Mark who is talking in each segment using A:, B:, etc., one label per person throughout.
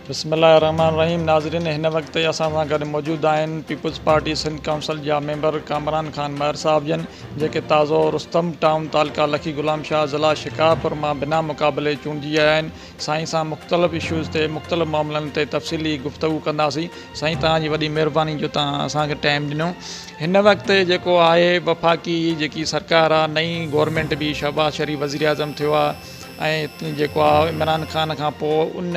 A: بسم الله الرحمٰن الرحيم ناظرين هن وقت اسان سان گڏ موجود آهن پيپلز پارٽي سنڌ ڪائونسل جا ميمبر ڪامران خان مهر صاحب جن جيڪي تازو رستم ٽائون تعلقه لکي غلام شاهه ضلع شڪارپور مان بنا مقابلي چونڊجي آيا آهن سائين سان مختلف اشوز تي مختلف معاملن تي تفصيلي گفتگو ڪنداسين سائين توهان جي وڏي مهرباني جو توهان اسان کي ٽائيم ڏنو هن وقت جيڪو آهي وفاقي جيڪي سرڪار آهي نئين گورنمينٽ به شهباز شريف وزيراعظم ٿيو آهي ۽ جيڪو آ عمران خان کان پوء ان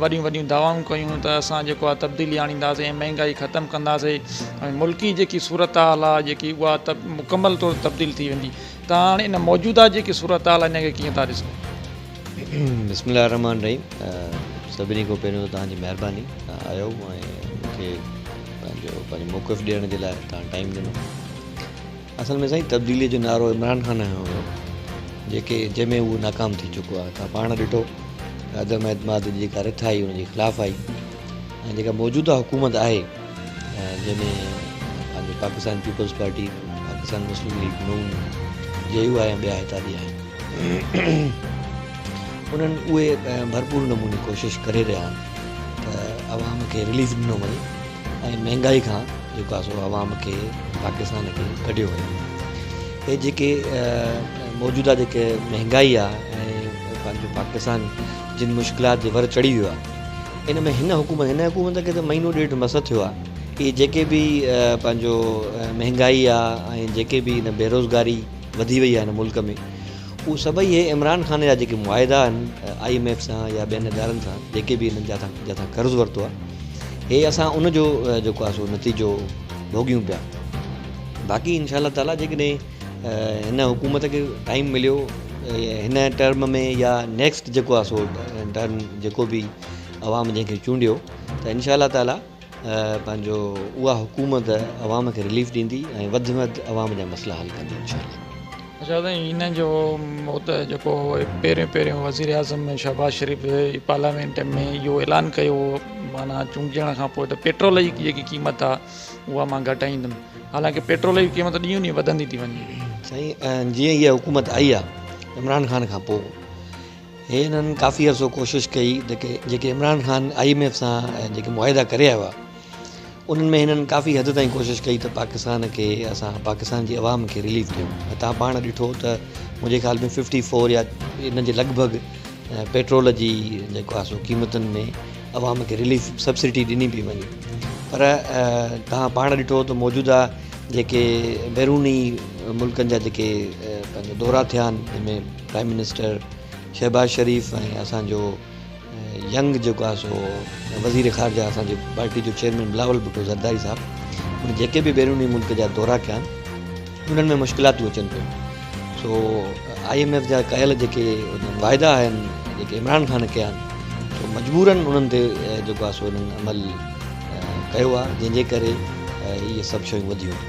A: وڏيون وڏيون دعوائون ڪيون ته اسان جيڪو آ تبديلي آڻينداسين ۽ مهنگائي ختم ڪنداسين ۽ ملڪي جيڪي صورتحال آ جيڪي اها ته مڪمل طور تبديل ٿي ويندي ته هاڻ ان موجوده جيڪي صورتحال آ ان کي ڪيئن ٿا ڏسو؟
B: بسم الله الرحمٰن الرحيم سڀني کان پهريون ته توهان جي مهرباني توهان آيو ۽ مون کي پنهنجو پنهنجو موقف ڏيڻ جي لاء توهان ٽائيم ڏنو. اصل ۾ سائين تبديلي جو نعرو عمران خان هنيو هيو جيڪي جنهن ۾ هو ناڪام ٿي چڪو آهي توهان پاڻ ڏٺو عدم اعتماد جي جيڪا رٿ آئي ان جي خلاف آئي ۽ جيڪا موجوده حڪومت آهي جنهن ۾ پنهنجو Pakistan Peoples Party Pakistan Muslim League Noon J U I ۽ ٻيا اتحادي آهن انهن اهي ڀرپور نموني ڪوشش ڪري رهيا آهن ته عوام کي رليف ڏنو وڃي ۽ مهنگائي کان جيڪو آهي سو عوام کي پاڪستان کي ڪڍيو وڃي. هي جيڪي موجوده جيڪي مهنگائي آهي ۽ پنهنجو پاڪستان جن مشڪلات جي ور چڙهي ويو آهي ان ۾ هن حڪومت هن حڪومت کي ته مهينو ڏيڍ مس ٿيو آهي اهي جيڪي به پنهنجو مهنگائي آهي ۽ جيڪي به هن بيروزگاري وڌي وئي آهي هن ملڪ ۾ اهو سڀئي اهي عمران خان جا جيڪي معاهدا آهن I M F سان يا ٻين ادارن سان جيڪي به هنن جاٿان جاٿان قرض ورتو آهي هي اسان ان جو جيڪو آهي سو نتيجو ڀوڳيون پيا باقي انشاء الله تعالي جيڪڏهن هن حڪومت کي ٽائيم مليو هن ٽرم ۾ يا نيڪسٽ جيڪو آهي سو ٽرم جيڪو به عوام جنهن کي چونڊيو ته انشاء الله تعالي پنهنجو اها حڪومت عوام کي رليف ڏيندي ۽ وڌ ۾ وڌ عوام جا مسئلا حل ڪندي انشاء الله.
A: اچا سائين هن جو هو ته جيڪو پهريون پهريون وزير اعظم شهباز شريف پارليامينٽ ۾ اهو اعلان ڪيو هو معنيٰ چونڊجڻ کان پوء ته پيٽرول جي جيڪي قيمت آهي اها مان گهٽائيندم حالانڪه پيٽرول جي قيمت ڏينهون ڏينهن وڌندي ٿي وڃي.
B: سائين جيئن هيء حڪومت آئي آهي عمران خان کان پوء هي انهن ڪافي عرصو ڪوشش ڪئي ته جيڪي Imran Khan I M F سان جيڪي معاهدا ڪري آيو آهي انهن ۾ هنن ڪافي حد تائين ڪوشش ڪئي ته پاڪستان کي اسان پاڪستان جي عوام کي رليف ڏيون ۽ توهان پاڻ ڏٺو ته منهنجي خيال ۾ ففٽي فور يا ان جي لڳ ڀڳ پيٽرول جي جيڪو آهي سو قيمتن ۾ عوام کي رليف سبسڊي ڏني پئي وڃي پر توهان پاڻ ڏٺو ته موجوده جيڪي بيروني ملڪن جا جيڪي پنهنجو دورا ٿيا آهن جنهن ۾ پرائيم منسٽر شهباز شريف ۽ اسان جو ينگ جيڪو آهي سو وزير خارجه اسان جي پارٽي جو چيئرمين بلاول ڀٽو زرداري صاحب ان جيڪي به بيروني ملڪ جا دورا ڪيا آهن انهن ۾ مشڪلاتون اچن پيون سو I M F جا ڪيل جيڪي واعدا آهن جيڪي عمران خان ڪيا آهن سو مجبورن انهن تي جيڪو آهي سو انهن عمل ڪيو آهي جنهن جي ڪري اهي سڀ شيون وڌيون.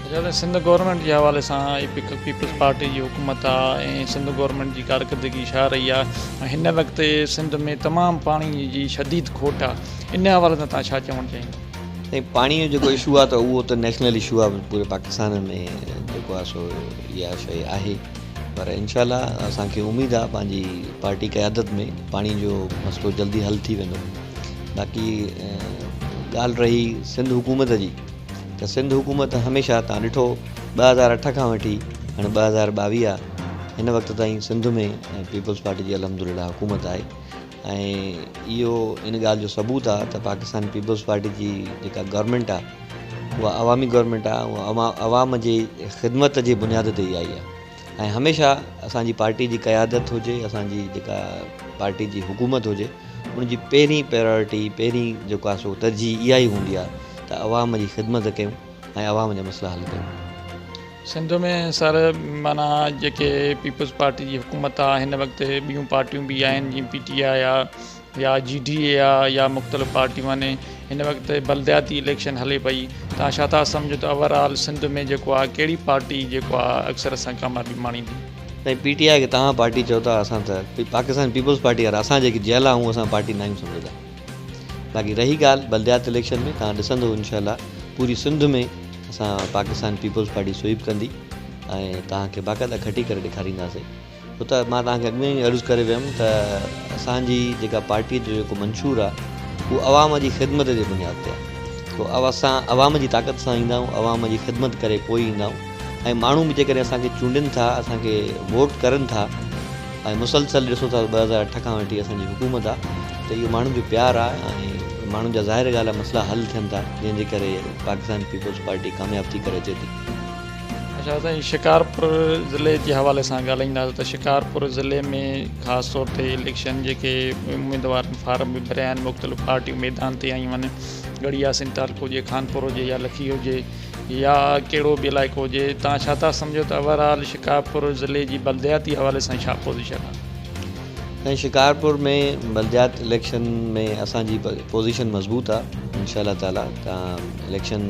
A: اچا ته سنڌ گورنمينٽ جي حوالي سان پيپلز پارٽي جي حڪومت آ ۽ سنڌ گورنمينٽ جي ڪارڪردگي ڇا رهي آ ۽ هن وقت سنڌ ۾ تمام پاڻي جي شديد کوٽ آ ان حوالي سان توهان ڇا چوڻ چاهيندو.
B: سائين پاڻي جو جيڪو اشو آ ته اهو ته نيشنل اشو آ پوري پاڪستان ۾ جيڪو آ سو اها شيء آهي پر انشاء الله اسان کي اميد آ پنهنجي پارٽي قيادت ۾ پاڻي جو مسئلو جلدي حل ٿي ويندو باقي ڳالهه رهي سنڌ حڪومت جي ته سنڌ حڪومت هميشه تان ڏٺو 2008 کان وٺي هاڻي 2022 آ هن وقت تائين سنڌ ۾ پيپلز پارٽي جي الحمدلله حڪومت آهي ۽ اهو ان ڳالهه جو ثبوت آ ته پاڪستان پيپلز پارٽي جي جيڪا گورنمينٽ آ اها عوامي گورنمينٽ آ اها عوام جي خدمت جي بنياد تي ئي آئي آ ۽ هميشه اسان جي پارٽي جي قيادت هجي اسان جي جيڪا پارٽي جي حڪومت هجي ان جي پهرين پرائرٽي پهرين جيڪو آهي سو ترجيح اها ئي هوندي آهي ته عوام جي خدمت ڪيون ۽ عوام جا مسئلا حل ڪيون.
A: سنڌ ۾ سر معنيٰ جيڪي پيپلز پارٽي جي حڪومت آهي هن وقت ٻيون پارٽيون به آهن جيئن پي ٽي آء آهي يا جي ڊي اي آ يا مختلف پارٽيون آهن هن وقت بلدياتي اليڪشن هلي پئي توهان ڇا ٿا سمجهو ته اوور آل سنڌ ۾ جيڪو آ ڪهڙي پارٽي جيڪو آ اڪثر سان ڪاميابي ماڻيندي.
B: سائين پي ٽي آء کي توهان پارٽي چئو ٿا اسان ته پاڪستان پيپلز پارٽي وارا اسان جيڪي جيالا آهيون اسان پارٽي ناهيون سمجهندا باقي رهي ڳالهه بلديات اليڪشن ۾ توهان ڏسندو انشاء الله پوري سنڌ ۾ اسان پاڪستان پيپلز پارٽي سوئيپ ڪندي ۽ توهان کي باقاعده کٽي ڪري ڏيکارينداسين. ڇو ته مان توهان کي اڳ ۾ ئي عرض ڪري ويم ته اسان جي جيڪا پارٽي جو جيڪو منشور آهي اهو عوام جي خدمت جي بنياد تي آهي سو اسان عوام جي طاقت سان ايندا آهيون عوام جي خدمت ڪري پوء ايندا آهيون ۽ ماڻهو به جيڪڏهن اسان کي چونڊين ٿا اسان کي ووٽ ڪرن ٿا ۽ مسلسل ڏسو ٿا 2008 کان وٺي اسان جي حڪومت آهي ته اهو ماڻهن جو پيار آهي ۽ ماڻهن جا ظاهر ڳالهه آهي مسئلا حل ٿين ٿا جنهن جي ڪري پاڪستان پيپلز پارٽي ڪامياب ٿي ڪري اچي ٿي.
A: اچا سائين شڪارپور ضلعي جي حوالي سان ڳالهائينداسين ته شڪارپور ضلعي ۾ خاص طور تي اليڪشن جيڪي اميدوارن فارم به ڀريا آهن مختلف پارٽيون ميدان تي آيون آهن ڳڙهي ياسين تعلقو هجي خانپور هجي يا لکي هجي يا ڪهڙو به علائقو هجي توهان ڇا ٿا سمجهو ته اوور آل شڪارپور ضلعي جي بلدياتي حوالي سان ڇا پوزيشن آهي؟
B: سائين شڪارپور ۾ بلديات اليڪشن ۾ اسان جي پوزيشن مضبوط آهي انشاء الله تعالي تان اليڪشن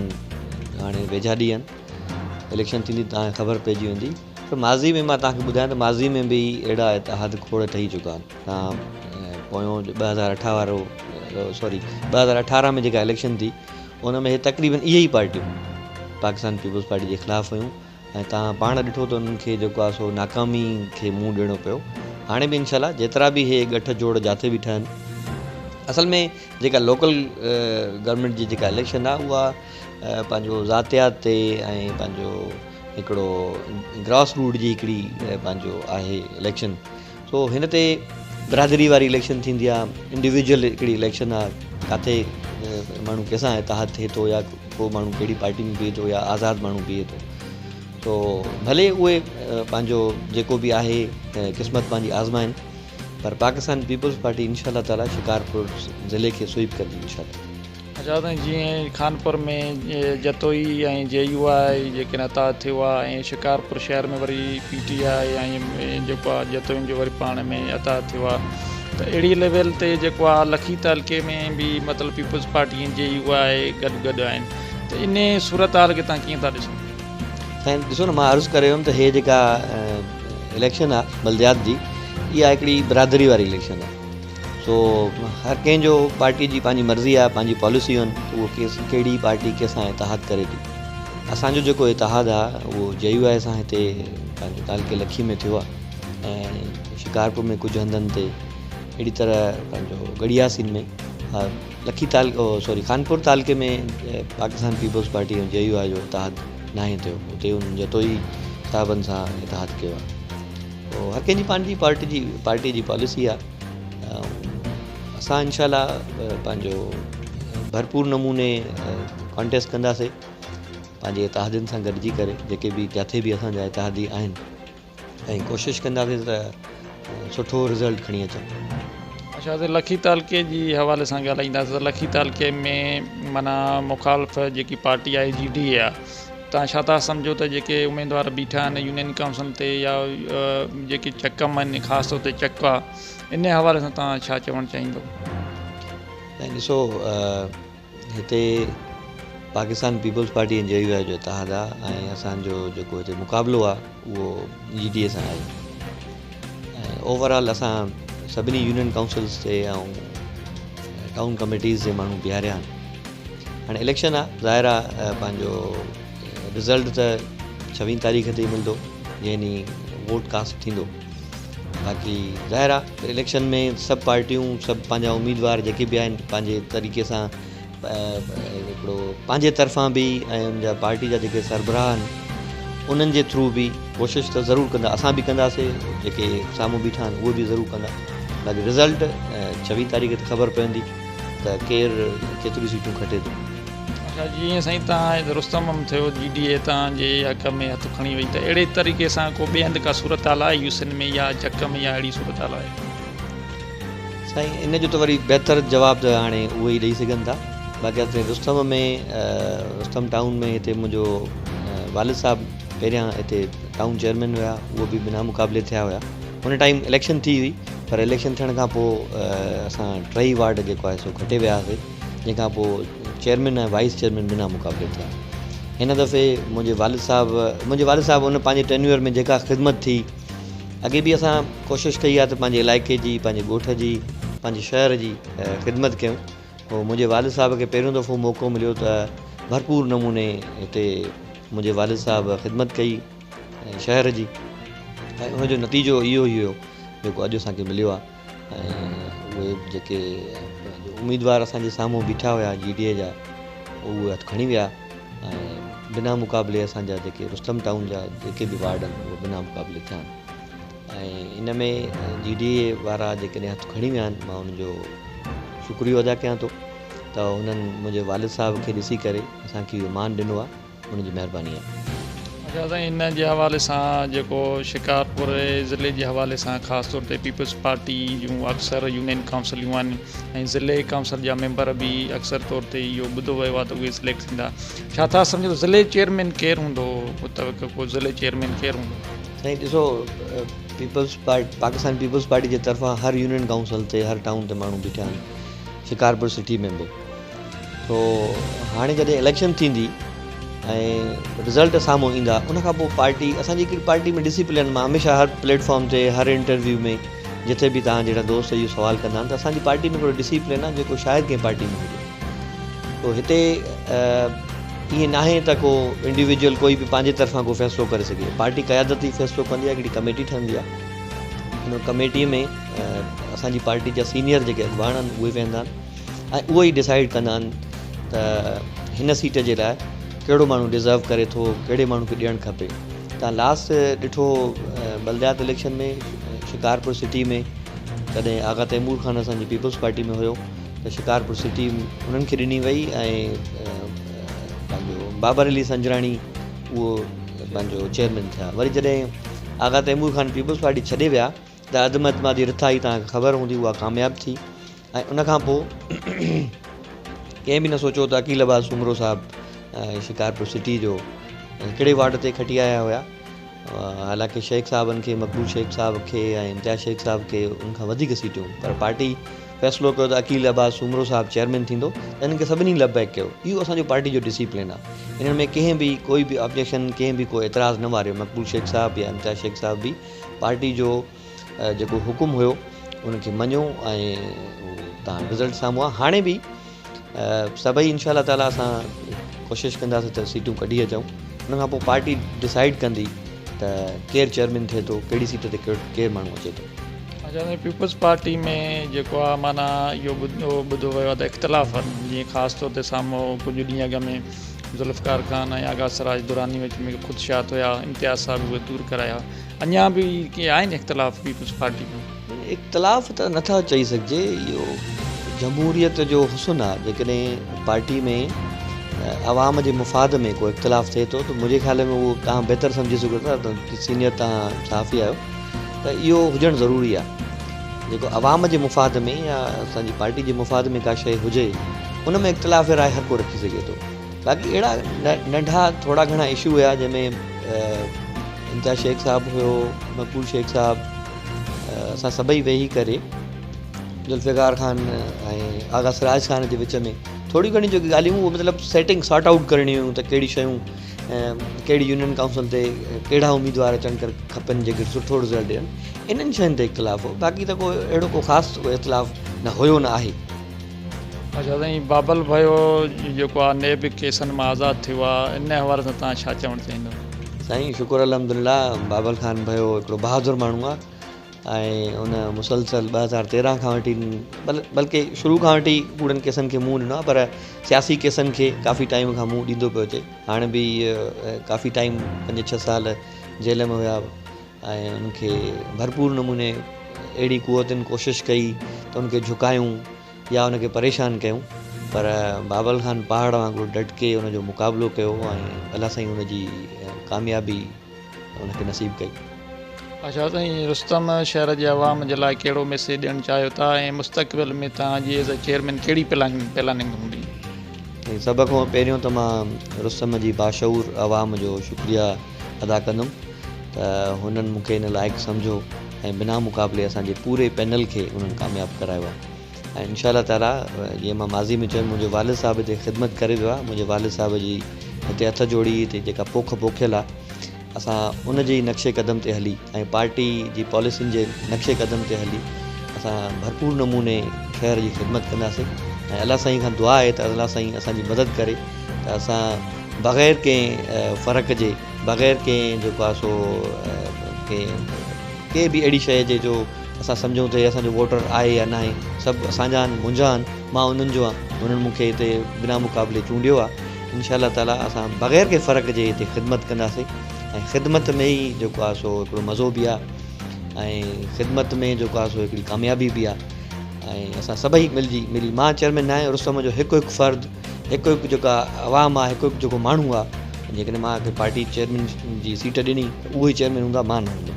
B: هاڻي ويجها ڏينهن آهن اليڪشن ٿيندي توهان کي خبر پئجي ويندي پر ماضي ۾ مان توهان کي ٻڌايان ته ماضي ۾ به اهڙا اتحاد کوڙ ٺهي چڪا آهن توهان پويون 2008 وارو سوري 2018 ۾ جيڪا اليڪشن ٿي ان ۾ تقريبن اهي ئي پارٽيون پاڪستان پيپلز پارٽي جي خلاف هيون ۽ توهان پاڻ ڏٺو ته انهن کي جيڪو آهي سو ناڪامي کي منهن ڏيڻو پيو. هاڻي به انشاء الله جيترا به هي ڳٺ جوڙ جاٿي به ٺهن اصل ۾ جيڪا لوڪل گورنمينٽ جي جيڪا اليڪشن آهي اها پنهنجو ذاتيات تي ۽ پنهنجو هڪڙو گراس روٽ جي هڪڙي پنهنجو آهي اليڪشن سو هن تي برادري واري اليڪشن ٿيندي آ انڊيويجوئل هڪڙي اليڪشن آ ڪاٿي ماڻهو ڪنهن سان اتحاد ٿئي ٿو يا ڪو ماڻهو ڪهڙي پارٽي ۾ بيهي ٿو يا آزاد ماڻهو بيهي ٿو تو ڀلي اهي پنهنجو جيڪو به آهي قسمت پنهنجي آزمائن پر پاڪستان پيپلز پارٽي انشاء الله تعالي شڪارپور ضلعي کي سوئيپ ڪندي انشاء الله.
A: اچا سائين جيئن خانپور ۾ جتوئي ۽ جي يو آء جيڪي اتحاد ٿيو آ ۽ شڪارپور شهر ۾ وري پي ٽي آء ۽ جيڪو آ جتوئين جو وري پاڻ ۾ اتحاد ٿيو آ ته اهڙي ليول تي جيڪو آ لکي تعلقي ۾ به مطلب پيپلز پارٽي ۽ جي يو آء گڏ گڏ آهن ته انهي صورتحال کي تان ڪيئن ٿا ڏسو؟
B: سائين ڏسو نه مان عرض ڪري ويم ته هي جيڪا اليڪشن آ بلديات جي اها هڪڙي برادري واري اليڪشن آ سو هر ڪنهن جو پارٽي جي پنهنجي مرضي آهي پنهنجي پاليسيون آهن اهو ڪيس ڪهڙي پارٽي ڪنهن سان اتحاد ڪري ٿي اسانجو جيڪو اتحاد آهي اهو جي يو آء سان هتي پنهنجو تعلقي لکي ۾ ٿيو آهي ۽ شڪارپور ۾ ڪجهه هنڌن تي اهڙي طرح پنهنجو ڳڙهياسين ۾ لکي تعلقو سوري خانپور تعلقي ۾ پاڪستان پيپلز پارٽي ۽ جي يو آء جو اتحاد ناهي ٿيو اتي انهن جتوئي صاحبن سان اتحاد ڪيو آهي هر ڪنهن جي پنهنجي پارٽي جي پارٽي جي پاليسي آهي اسان انشاء الله پنهنجو ڀرپور نموني ڪانٽيسٽ ڪنداسي پنهنجي اتحادين سان گڏجي ڪري جيڪي به جاٿي به اسان جا اتحادي آهن ۽ ڪوشش ڪنداسي ته سٺو رزلٽ کڻي اچون.
A: اچا ته لکي تعلقي جي حوالي سان ڳالهائينداسين ته لکي تعلقي ۾ معنيٰ مخالف جيڪي پارٽي آهي جي ڊي اي آهي توهان ڇا ٿا سمجهو ته جيڪي اميدوار بيٺا آهن يونين ڪائونسل تي يا جيڪي چڪم آهن خاص طور تي چڪ آ ان حوالي سان توهان ڇا چوڻ چاهيندو؟
B: سائين ڏسو هتي پاڪستان پيپلز پارٽي ۽ جي يو آء جو اتحاد آ ۽ اسان جو جيڪو هتي مقابلو آ اهو جي ڊي اي سان آهي ۽ اوور آل اسان سڀني يونين ڪائونسلز تي ۽ ٽائون ڪميٽيز تي ماڻهو بيهاريا آهن هاڻي اليڪشن آ ظاهر آ پنهنجو رزلٽ ته ڇويهين تاريخ تي ئي ملندو جنهن ڏينهن ووٽ ڪاسٽ ٿيندو باقي ظاهر آ ته اليڪشن ۾ سڀ پارٽيون سڀ پنهنجا اميدوار جيڪي به آهن پنهنجي طريقي سان هڪڙو پنهنجي طرفان به ۽ ان جا پارٽي جا جيڪي سربراهه آهن انهن جي ٿرو به ڪوشش ته ضرور ڪندا اسان به ڪنداسي جيڪي سامهون بيٺا آهن اهي به ضرور ڪندا باقي رزلٽ ڇويهه تاريخ تي خبر پوندي ته ڪير ڪيتريون سيٽون کٽي ٿو.
A: اڇا جيئن سائين تان رستم هم ٿيو جي ڊي اي تان جي حق ۾ هٿ کڻي وئي ته اهڙي طريقي سان ڪو ٻئي هنڌ ڪا صورتحال آهي يوسين ۾ يا جڪ ۾ يا اهڙي صورتحال آهي.
B: سائين ان جو ته وري بهتر جواب ته هاڻي اهي ئي ڏئي سگهن ٿا باقي اسان رستم ۾ رستم ٽائون ۾ هتي منهنجو والد صاحب پهريان هتي ٽائون چيئرمين هيا اهو به بنا مقابلي ٿيا هيا ان ٽائيم اليڪشن ٿي هئي پر اليڪشن ٿيڻ کان پوء اسان ٽئي وارڊ جيڪو آهي سو کٽي ويا هئاسي جنهن کان پوء چيئرمين ۽ وائيس چيئرمين بنا مقابلي ٿيا هن دفعي منهنجي والد صاحب منهنجي والد صاحب ان پنهنجي ٽينيور ۾ جيڪا خدمت ٿي اڳي به اسان ڪوشش ڪئي آهي ته پنهنجي علائقي جي پنهنجي ڳوٺ جي پنهنجي شهر جي خدمت ڪيون پوء منهنجي والد صاحب کي پهريون دفعو موقعو مليو ته ڀرپور نموني هتي منهنجي والد صاحب خدمت ڪئي شهر جي ۽ ان جو نتيجو اهو ئي هيو جيڪو اڄ اسان کي مليو آهي ۽ اهي جيڪي پنهنجو اميدوار اسان جي سامهون بيٺا هيا جي ڊي اي جا اهي هٿ کڻي ويا ۽ بنا مقابلي اسان جا جيڪي رستم ٽائون جا جيڪي به وارڊ آهن اهي بنا مقابلي ٿيا آهن ۽ ان ۾ جي ڊي اي وارا جيڪڏهن هٿ کڻي ويا آهن مان ان جو شڪريو ادا ڪيان ٿو ته انهن منهنجي والد صاحب کي ڏسي ڪري اسان کي اهو مان ڏنو آهي ان جي مهرباني آهي.
A: اچا سائين ان جي حوالي سان جيڪو شڪارپور ضلعي جي حوالي سان خاص طور تي پيپلز پارٽي جون اڪثر يونين ڪائونسليون آهن ۽ ضلعي ڪائونسل جا ميمبر به اڪثر طور تي اهو ٻڌو ويو آهي ته اهي سليڪٽ ٿيندا ڇا ٿا سمجهو ته ضلعي چيئرمين ڪير هوندو متوقع ڪو ضلعي چيئرمين ڪير هوندو؟
B: سائين ڏسو peoples party Pakistan peoples party جي طرفان هر يونين ڪائونسل تي هر ٽائون تي ماڻهو بيٺا آهن شڪارپور سٽي ۾ به سو هاڻي جڏهن اليڪشن ٿيندي ۽ رزلٽ سامهون ايندا ان کان پوء پارٽي اسان جي هڪڙي پارٽي ۾ ڊسيپلين مان هميشه هر پليٽ فارم تي هر انٽرويو ۾ جتي به توهان جهڙا دوست اهو سوال ڪندا آهن ته اسان جي پارٽي ۾ هڪڙو ڊسيپلين آهي جيڪو شايد ڪنهن پارٽي ۾ هجي سو هتي ائين ناهي ته ڪو انڊيويجول ڪوئي به پنهنجي طرفان ڪو فيصلو ڪري سگهي پارٽي قيادت ئي فيصلو ڪندي آهي هڪڙي ڪميٽي ٺهندي آهي ان ڪميٽي ۾ اسان جي پارٽي جا سينيئر جيڪي اڳواڻ آهن اهي ويهندا آهن ۽ اهو ئي ڊسائيڊ ڪندا آهن ته هن سيٽ جي لاء ڪهڙو ماڻهو ڊزرو ڪري ٿو ڪهڙي ماڻهو کي ڏيڻ کپي تان لاسٽ ڏٺو بلديات اليڪشن ۾ شڪارپور سٽي ۾ تڏهن آغا تيمور خان اسان جي پيپلز پارٽي ۾ هيو ته شڪارپور سٽي انهن کي ڏني وئي ۽ پنهنجو بابر علي سنجراڻي اهو پنهنجو چيئرمين ٿيا وري جڏهن آغا تيمور خان پيپلز پارٽي ڇڏي ويا ته عدم اعتمادي رٿا ئي توهان کي خبر هوندي اها ڪامياب ٿي ۽ ان کان پوء ڪنهن به نه سوچيو ته عقيل عباس سومرو صاحب شڪارپور سٽي جو هڪڙي وارڊ تي کٽي آيا هيا حالانڪه شيخ صاحبن کي مقبول شيخ صاحب کي ۽ امتياز شيخ صاحب کي ان کان وڌيڪ سيٽون پر پارٽي فيصلو ڪيو ته عقيل عباس سومرو صاحب چيئرمين ٿيندو ته انهن کي سڀني لبيڪ ڪيو اهو اسان جو پارٽي جو ڊسيپلين آهي انهن ۾ ڪنهن به ڪوئي به آبجيڪشن ڪنهن به ڪو اعتراض نه واريو مقبول شيخ صاحب يا امتياز شيخ صاحب به پارٽي جو جيڪو حڪم هيو ان کي مڃيو ۽ تان رزلٽ سامهون آ هاڻي به سڀئي انشاء الله تعالي اسان ڪوشش ڪنداسين ته سيٽون ڪڍي اچون ان کان پوء پارٽي ڊسائيڊ ڪندي ته ڪير چيئرمين ٿئي ٿو ڪهڙي سيٽ تي ڪير ماڻهو اچي ٿو.
A: اچا سائين پيپلز پارٽي ۾ جيڪو آ معنيٰ اهو ٻڌو ويو آ ته اختلاف آهن جيئن خاص طور تي سامهون ڪجهه ڏينهن اڳ ۾ ذوالفقار خان ۽ آغا سراج دراني وچ ۾ خدشات هيا امتياز صاحب اهي دور ڪرايا اڃا به ڪي آهن اختلاف پيپلز پارٽي ۾؟
B: اختلاف ته نٿا چئي سگهجي اهو جمهوريت جو حسن آهي جيڪڏهن پارٽي ۾ عوام جي مفاد ۾ ڪو اختلاف ٿئي ٿو ته منهنجي خيال ۾ اهو توهان بهتر سمجهي سگهو ٿا ته سينيئر توهان صحافي آهيو ته اهو هجڻ ضروري آهي جيڪو عوام جي مفاد ۾ يا اسان جي پارٽي جي مفاد ۾ ڪا شيء هجي ان ۾ اختلاف راء هر ڪو رکي سگهي ٿو باقي اهڙا ننڍا ٿورا گهڻا اشو هيا جنهن ۾ امتياز شيخ صاحب هيو مقبول شيخ صاحب اسان سڀئي ويهي ڪري ذوالفقار خان ۽ آغا سراج خان جي وچ ۾ ٿوريون گهڻيون جيڪي ڳالهيون اهي مطلب سيٽنگ سارٽ آئوٽ ڪرڻيون هيون ته ڪهڙي شيون ڪهڙي يونين ڪائونسل تي ڪهڙا اميدوار اچڻ کپن جيڪي سٺو رزلٽ ڏين انهن شين تي اختلاف هو باقي ته ڪو اهڙو ڪو خاص اختلاف نه هيو نه آهي.
A: اچا سائين بابل ڀيو جيڪو آ نيب ڪيسن مان آزاد ٿيو آ ان حوالي سان توهان ڇا چوڻ چاهيندو.
B: سائين شڪر الحمدلله بابل خان ڀيو هڪڙو بهادر ماڻهو آ ۽ ان مسلسل 2013 کان وٺي بلڪه شروع کان وٺي ڪوڙن ڪيسن کي منهن ڏنو آ پر سياسي ڪيسن کي ڪافي ٽائيم کان منهن ڏيندو پيو اچي هاڻي به ڪافي ٽائيم 5 6 سال جيل ۾ هيا ۽ ان کي ڀرپور نموني اهڙي قوتن ڪوشش ڪئي ته ان کي جهڪايون يا ان کي پريشان ڪيون پر بابل خان پهاڙ وانگر ڊٽڪي ان جو مقابلو ڪيو ۽ الله سائين ان جي ڪاميابي ان کي نصيب ڪئي.
A: اڇا سائين رستم شهر جي عوام جي لاء ڪهڙو ميسيج ڏيڻ چاهيو ٿا ۽ مستقبل ۾ توهان جي ايز اي چيئرمين ڪهڙي پلاننگ هوندي؟
B: سائين سڀ کان پهريون ته مان رستم جي باشعور عوام جو شڪريه ادا ڪندم ته هنن مون کي ان لائق سمجهيو ۽ بنا مقابلي اسان جي پوري پينل کي انهن ڪامياب ڪرايو آهي ۽ انشاء الله تعالي جيئن مان ماضي ۾ چيم منهنجي والد صاحب هتي خدمت ڪري ويو آهي منهنجي والد صاحب جي هتي هٿ جوڙي هتي جيڪا پوک پوکيل آهي اسان ان جي نقش قدم تي هلي ۽ پارٽي جي پاليسين جي نقش قدم تي هلي اسان ڀرپور نموني شهر جي خدمت ڪنداسين ۽ الله سائين کان دعا آهي ته الله سائين اسان جي مدد ڪري ته اسان بغير ڪنهن فرق جي بغير ڪنهن جيڪو آهي سو ڪنهن ڪي به اهڙي شيء جي جو اسان سمجهون ته هي اسان جو ووٽر آهي يا ناهي، سڀ اسان جا آهن، منهنجا آهن، مان انهن جو آهيان، انهن مون کي هتي بنا مقابلي چونڊيو آهي، انشاء الله تعاليٰ اسان بغير ڪنهن فرق جي هتي خدمت ڪنداسين ۽ خدمت ۾ ئي جيڪو آهي سو هڪڙو مزو به آهي ۽ خدمت ۾ جيڪو آهي سو هڪڙي ڪاميابي به آهي ۽ اسان سڀئي ملجي ملي مان چيئرمين نه آهيان رستم جو هڪ هڪ فرد هڪ هڪ جيڪا عوام آهي هڪ هڪ جيڪو ماڻهو آهي جيڪڏهن مان کي پارٽي چيئرمين جي سيٽ ڏني ته اهو ئي چيئرمين هوندا مان نه هوندم.